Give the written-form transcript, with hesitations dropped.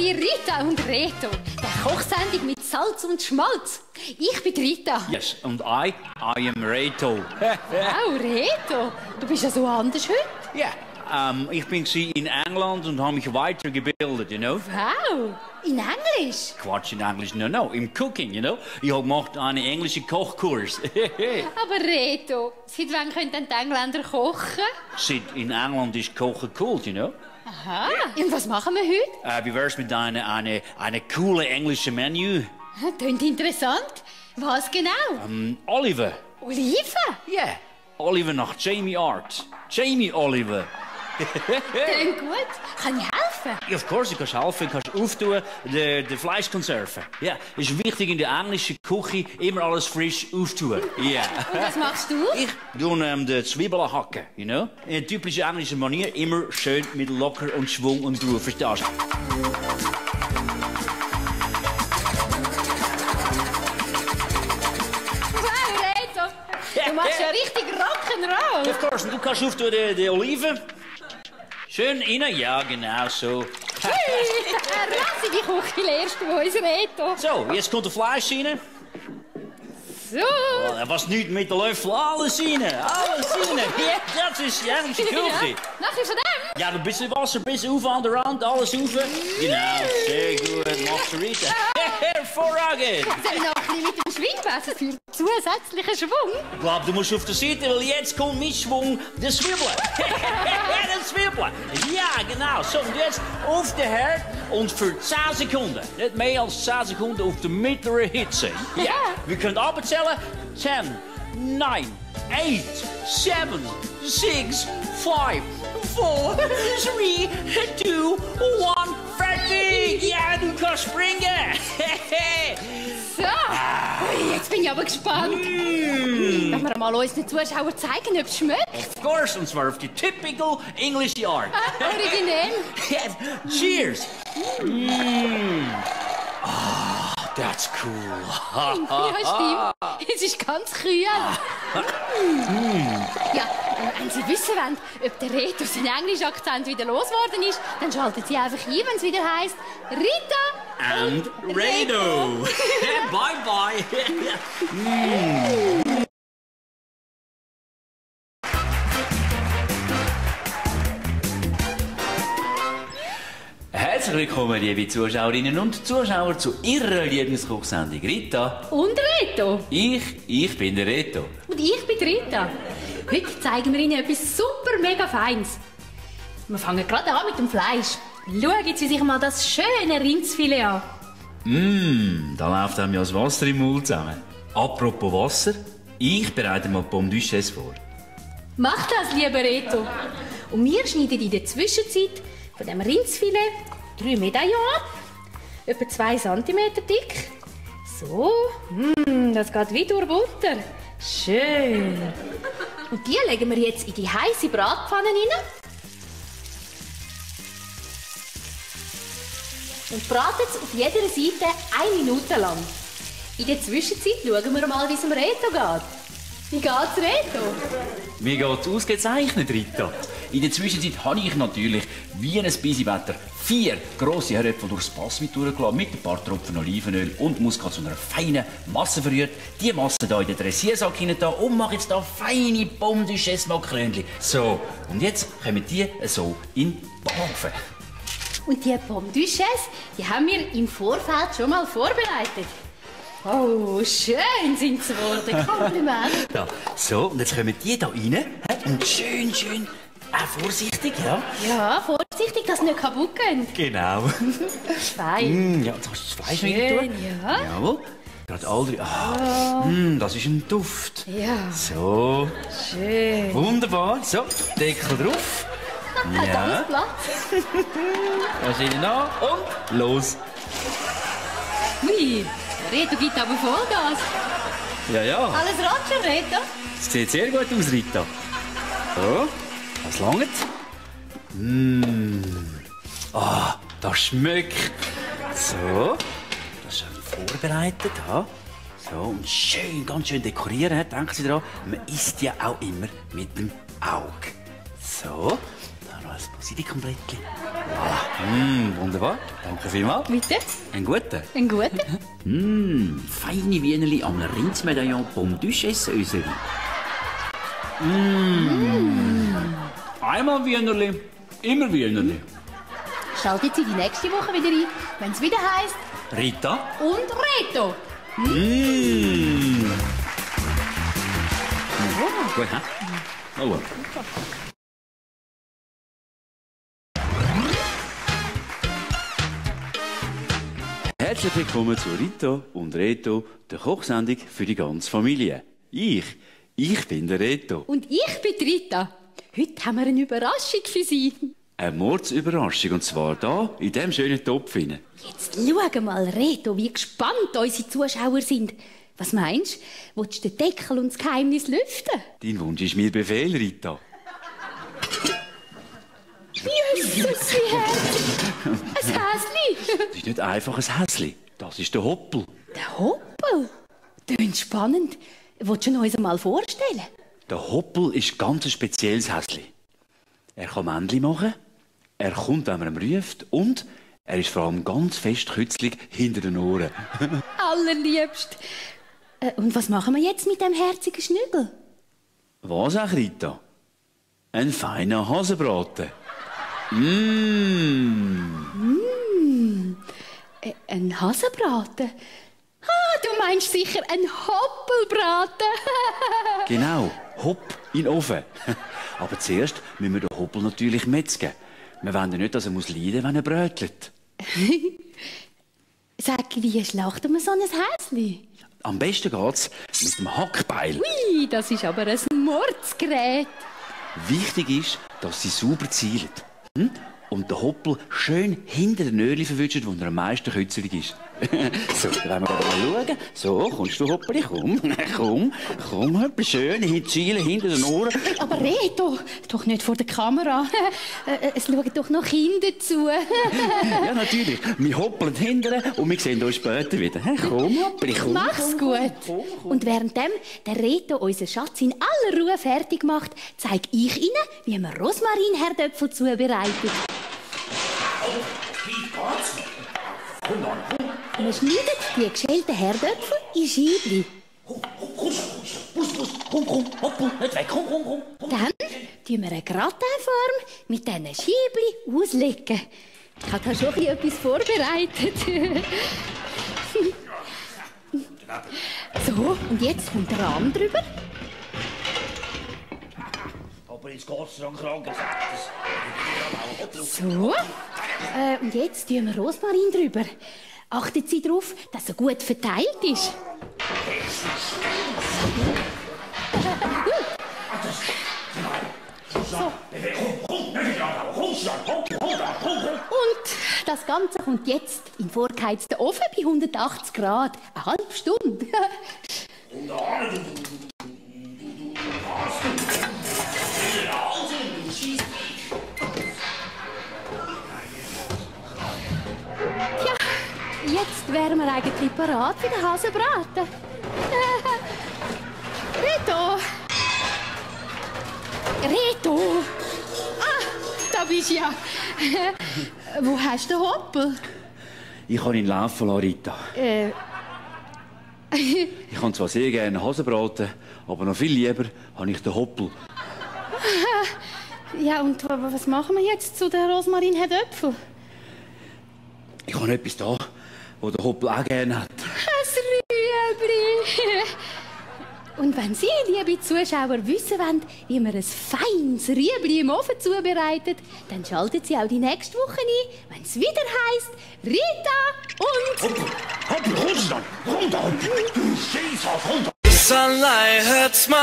bei Rita und Reto, der Kochsendung mit Salz und Schmalz. Ich bin Rita. Yes, and I am Reto. Wow, Reto, du bist ja so anders heute. Ja, ich bin in England und habe mich weitergebildet, you know. Wow, in Englisch? Quatsch, in Englisch, no, im Cooking, you know. Ich habe gemacht einen englischen Kochkurs. Aber Reto, seit wann können denn die Engländer kochen? Seit in England ist Kochen cool, you know. Aha, und was machen wir heute? Wie wär's mit eine coole englische Menü? Klingt interessant. Was genau? Oliver. Oliven? Ja, yeah. Oliver nach Jamie Art. Jamie Oliver. Klingt gut. Kann ich helfen? Ja, of course, du kannst helfen. Du kannst auftun, die Fleischkonserven. Ja, ist wichtig in der englischen Küche, immer alles frisch auftun. Ja. Und was machst du? Ich tue die Zwiebeln hacken, you know? In der typischen englischen Manier, immer schön mit locker und Schwung und Ruhe, verstehst du? Wow, Reto, du machst ja richtig Rock'n'Roll. Of course, du kannst auftun die Oliven. Schön rein, ja, genau so. Eine rassige Küche lehrst du uns, Reto. So, jetzt kommt das Fleisch rein. So. Oh, er was nicht mit der Löffel, alles rein. Alles rein. Ja, das ist die englische Küche. Ja. Nachher von dem? Ja, ein bisschen Wasser, ein bisschen auf an der Rand, alles rauf. Genau, sehr gut, machst du Rita. Hervorragend. Sollen wir noch ein bisschen mit dem Schwingbesen für zusätzlichen Schwung? Ich glaube, du musst auf der Seite, weil jetzt kommt mit Schwung der Zwiebeln. Der Zwiebeln. Ja, genau. So, und jetzt auf den Herd und für 10 Sekunden. Nicht mehr als 10 Sekunden auf der mittleren Hitze. Ja, wir können abzählen. 10, 9, 8, 7, 6, 5, 4, 3, 2, 1. Fertig! Ja, du kannst springen! So. Ui, jetzt bin ich aber gespannt. Wenn wir mal unseren Zuschauern zeigen, ob es schmeckt. Of course, und zwar auf die typical English art. Originell. Cheers! That's cool. Ja, stimmt. Es ist ganz kühl. Ja, wenn Sie wissen wollen, ob der Reto seinen englischen Akzent wieder losgeworden ist, dann schalten Sie einfach ein, wenn es wieder heisst Rita And Reto. Bye, bye. Herzlich willkommen, liebe Zuschauerinnen und Zuschauer, zu Ihrer Lieblingskochsendung Rita. und Reto. Ich bin der Reto. Und ich bin Rita. Heute zeigen wir Ihnen etwas super mega Feines. Wir fangen gerade an mit dem Fleisch. Schauen Sie sich mal das schöne Rindsfilet an. Da läuft einem ja das Wasser im Mund zusammen. Apropos Wasser, ich bereite mal Pommes Duchesse vor. Mach das, lieber Reto. Und wir schneiden in der Zwischenzeit von dem Rindsfilet 3 Medaillons ab. Etwa 2 cm dick. So, das geht wie durch Butter. Schön. Und die legen wir jetzt in die heiße Bratpfanne rein. Und braten es auf jeder Seite 1 Minute lang. In der Zwischenzeit schauen wir mal, wie es dem Reto geht. Wie geht's, Reto? Mir geht's ausgezeichnet, Rita. In der Zwischenzeit habe ich natürlich, wie ein Bisiwetter, 4 grosse Herdöpfel durchs Pass mit durchgelassen, mit ein paar Tropfen Olivenöl und Muskat zu einer feinen Masse verrührt. Die Masse hier in den Dressiersack hinein und mache jetzt hier feine Pommes Duchesse Makrönchen. So, und jetzt kommen die so in den Backofen. Und die Pommes Duchesse, die haben wir im Vorfeld schon mal vorbereitet. Oh, schön sind sie geworden. Kompliment. Ja, so, und jetzt kommen die hier rein. Und schön, vorsichtig, ja? Ja, vorsichtig, dass sie nicht kaputt gehen. Genau. Fein. Ja, jetzt hast du das Fleisch Schön, rein tun. ja. Jawohl. Gerade alle drei. Das ist ein Duft. Ja. So. Schön. Wunderbar. So, Deckel drauf. Ganz platt. Das ist noch. Und los. Ui, Reto gibt aber Vollgas. Ja. Alles Roger, Reto. Das sieht sehr gut aus, Rita. So, das langt. Das schmeckt. So, das ist vorbereitet. Ha? So, und schön, ganz schön dekorieren. Denken Sie daran, man isst ja auch immer mit dem Auge. So, da noch ein Basilikumblättchen. Voilà. Wunderbar. Danke vielmals. Bitte? Ein guter. Ein guter? Feine Wienerli am Rindsmedaillon Pomme Duchesse Öseli. Einmal Wienerli, immer Wienerli. Schaltet Sie die nächste Woche wieder ein, wenn es wieder heisst Rita? und Reto. Gut, hä? Mal schauen. Herzlich willkommen zu Rita und Reto, der Kochsendung für die ganze Familie. Ich bin der Reto. Und ich bin die Rita. Heute haben wir eine Überraschung für Sie. Eine Mordsüberraschung, und zwar da, in diesem schönen Topf hinein. Jetzt schau mal, Reto, wie gespannt unsere Zuschauer sind. Was meinst du? Willst du den Deckel und das Geheimnis lüften? Dein Wunsch ist mir Befehl, Rita. Jesus, wie herzig. Ein Häschen. Das ist nicht einfach ein Häsli, das ist der Hoppel. Der Hoppel? Tönt spannend. Willst du ihn uns mal vorstellen? Der Hoppel ist ganz ein spezielles Häsli. Er kann Männchen machen, er kommt, wenn man ihn ruft, und er ist vor allem ganz fest kützlig hinter den Ohren. Allerliebst. Und was machen wir jetzt mit dem herzigen Schnügel? Was auch, Rita? Ein feiner Hasenbraten. Ein Hasenbraten? Ah, du meinst sicher ein Hoppelbraten. Genau, Hopp in den Ofen. Aber zuerst müssen wir den Hoppel natürlich metzgen. Wir wollen ja nicht, dass er leiden muss, wenn er brötelt. Sag, wie schlachtet man so ein Häsli? Am besten geht's mit dem Hackbeil. Ui, das ist aber ein Mordsgerät. Wichtig ist, dass sie sauber zielen. Und den Hoppel schön hinter den Öhrchen verwischen, wo er am meisten kützelig ist. So, dann wollen wir mal schauen. So, kommst du, Hoppeli, komm, etwas schön zielen hinter den Ohren. Aber Reto, doch nicht vor der Kamera. Es schauen doch noch Kinder zu. Ja, natürlich. Wir hoppeln hinterher und wir sehen uns später wieder. Komm, Hoppeli, komm. Mach's gut. Und währenddem der Reto unseren Schatz in aller Ruhe fertig macht, zeige ich Ihnen, wie man Rosmarinherdöpfel zubereitet. Man schneidet die geschälten Herdöpfel in Scheibchen. Komm, nicht weg, komm. Dann tun wir eine Gratinform mit diesen Scheibchen auslegen. Ich habe da schon etwas vorbereitet. So, und jetzt kommt der Rahmen drüber. Aber jetzt geht's dran, Krankensack. So, und jetzt tun wir Rosmarin drüber. Achten Sie darauf, dass er gut verteilt ist. Und das Ganze kommt jetzt in vorgeheizten Ofen bei 180 Grad. Eine halbe Stunde. Jetzt wären wir eigentlich parat für den Hasenbraten. Reto! Ah, da bist du ja. Wo hast du den Hoppel? Ich kann ihn laufen lassen, Rita. Ich kann zwar sehr gerne Hasenbraten, aber noch viel lieber habe ich den Hoppel. Ja, und was machen wir jetzt zu den Rosmarinherdöpfeln? Ich habe etwas da, wo der Hoppel auch gerne hat. Ein Rüebli! Und wenn Sie, liebe Zuschauer, wissen wollen, wie man ein feines Rüebli im Ofen zubereitet, dann schalten Sie auch die nächste Woche ein, wenn es wieder heisst Rita und... Hoppel, runter! Du Scheiße, runter! Sunlight hurts my